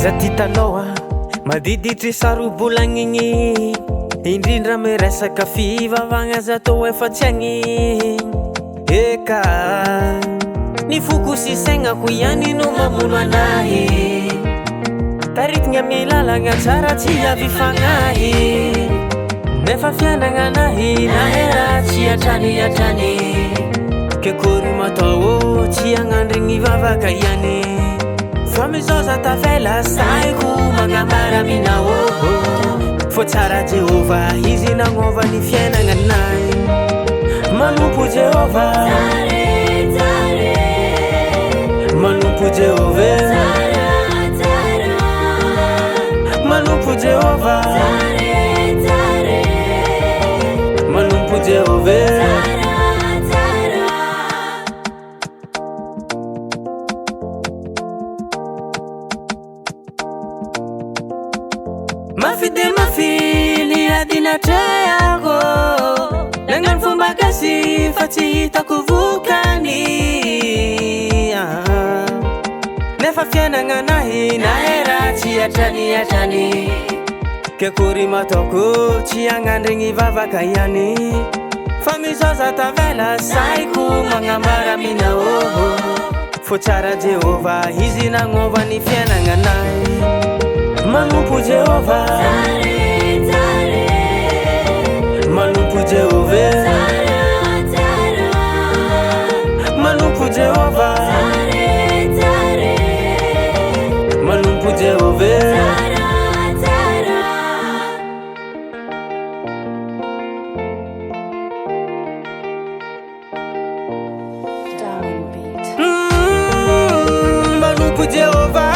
Za ty taloha madiditry sarobolagnigny, indrindra miresaka fivavahagna za tô efa tsy agny. Eka, ny foko sy saignako ihany no mamono anahy. Taritigna amin'ny lalagna tsara tsy avy fagnahy. Nefa fiainagna anahy nahay ratsy hatrany hatrany. Ke kôry matao tsy hagnandrigny vavaka ihany. Fa mizao za tavela sahiko magnambara aminao. Fô tsara Jehovah izy nagnova ny fiainagna anahy. Manompo Jehovah. Manompo Jehovah. Manompo Jehovah. Manompo Jehovah. Mafy de mafy ny ady natrehako. Nagnano fomba gasy fa tsy hitako vokany. Nefa fiainagna anahy nahay ratsy hatrany hatrany. Ke akory mataoko tsy hagnandrigny vavaka ihany. Fa mizao za tavela sahiko magnambara aminao. Fô tsara Jehovah izy nagnova ny fiainagna anahy. Manompo Jehovah. Manompo Jehovah. Manompo Jehovah. Manompo Jehovah. Darwin Beat. Manompo Jehovah.